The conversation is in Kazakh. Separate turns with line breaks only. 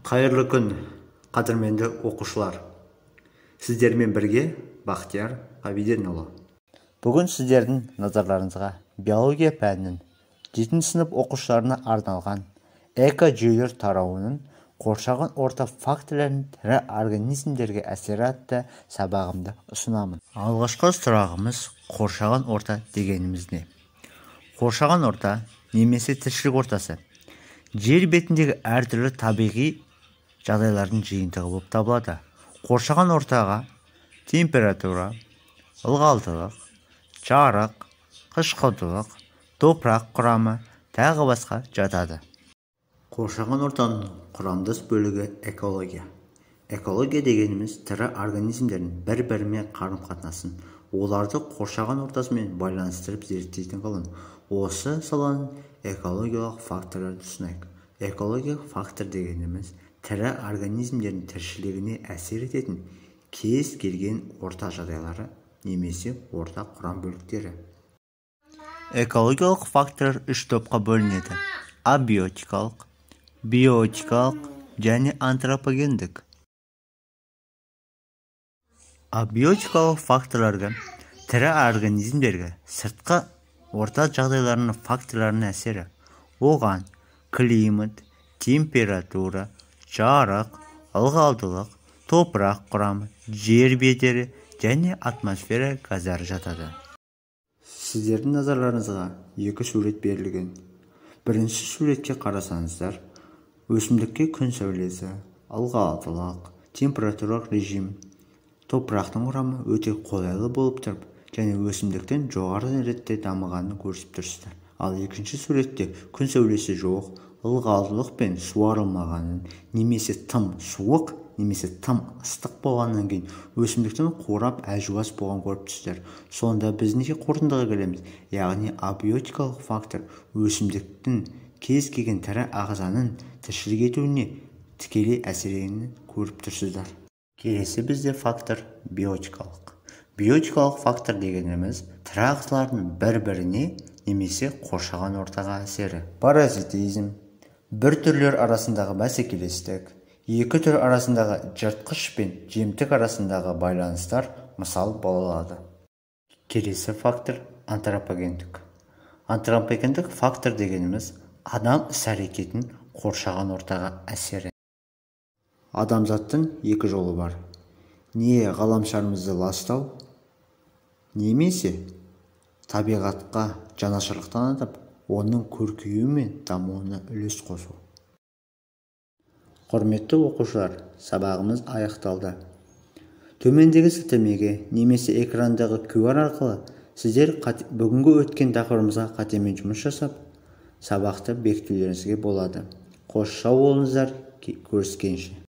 Қайырлы күн, қадірменді оқушылар! Сіздермен бірге Бақтияр Қабиденұлы. Бүгін сіздердің назарларыңызға биология пәнінің 7 сынып оқушыларына арналған экожүйелер тарауының қоршаған орта факторларының тірі организмдерге әсері атты сабағымды ұсынамын. Алғашқы сұрағымыз: қоршаған орта дегеніміз не? Қоршаған орта немесе тіршілік ортасы жер бетіндегі әртүрлі табиғи жағдайлардың жиынтығы болып табылады. Қоршаған ортаға температура, ылғалдылық, жарық, қышқылдылық, топырақ құрамы, тағы басқа жатады. Қоршаған ортаның құрамдас бөлігі экология. Экология дегеніміз тірі организмдердің бір-бірімен қарым-қатынасын, оларды қоршаған ортасымен байланыстырып зерттейтін ғылым. Осы саланың экологиялық факторларын түсінейік. Экологиялық фактор дегеніміз тірі организмдердің тіршілігіне әсер ететін кез келген орта жағдайлары немесе орта құрам бөліктері. Экологиялық факторлар үш топқа бөлінеді: абиотикалық, биотикалық және антропогендік. Абиотикалық факторларға тірі организмдерге сыртқы орта жағдайларының факторларының әсері. Оған климат, температура, жарық, ылғалдылық, топырақ құрамы, жер бедері және атмосфера газдары жатады. Сіздердің назарларыңызға екі сурет берілген. Бірінші суретке қарасаңыздар, өсімдікке күн сәулесі, ылғалдылық, температуралық режим, топырақтың құрамы өте қолайлы болып тұрып, және өсімдіктің жоғары ретте дамығанын көрсетіп тұрсыздар. Ал екінші суретте күн сәулесі жоқ, ылғалдылық пен суарылмағанын немесе тым суық немесе тым ыстық болғаннан кейін өсімдіктің қурап әлжуаз болғанын көріп тұрсыздар. Сонда біз неге қорытындыға келеміз? Яғни абиотикалық фактор өсімдіктің кез келген тірі ағзаның тіршілік етуіне тікелей әсер еткенін көріп тұрсыздар. Келесі бізде фактор биотикалық. Биотикалық фактор дегеніміз тірі ағзалардың бір-біріне немесе қоршаған ортаға әсері. Паразитизм, бір түрлер арасындағы бәсекелестік, екі түр арасындағы жыртқыш пен жемтік арасындағы байланыстар мысал бола алады. Келесі фактор антропогендік. Антропогендік фактор дегеніміз адам іс-әрекетінің қоршаған ортаға әсері. Адамзаттың екі жолы бар. Не ғаламшарымызды ластау, немесе табиғатқа жанашырлық танытып, оның көркеюі мен дамуына үлес қосу. Құрметті оқушылар, сабағымыз аяқталды. Төмендегі сілтемеге немесе экрандағы QR арқылы сіздер бүгінгі өткен тақырыбымызға қатемен жұмыс жасап, сабақты бекітулеріңізге болады. Қош, сау болыңыздар, көріскенше.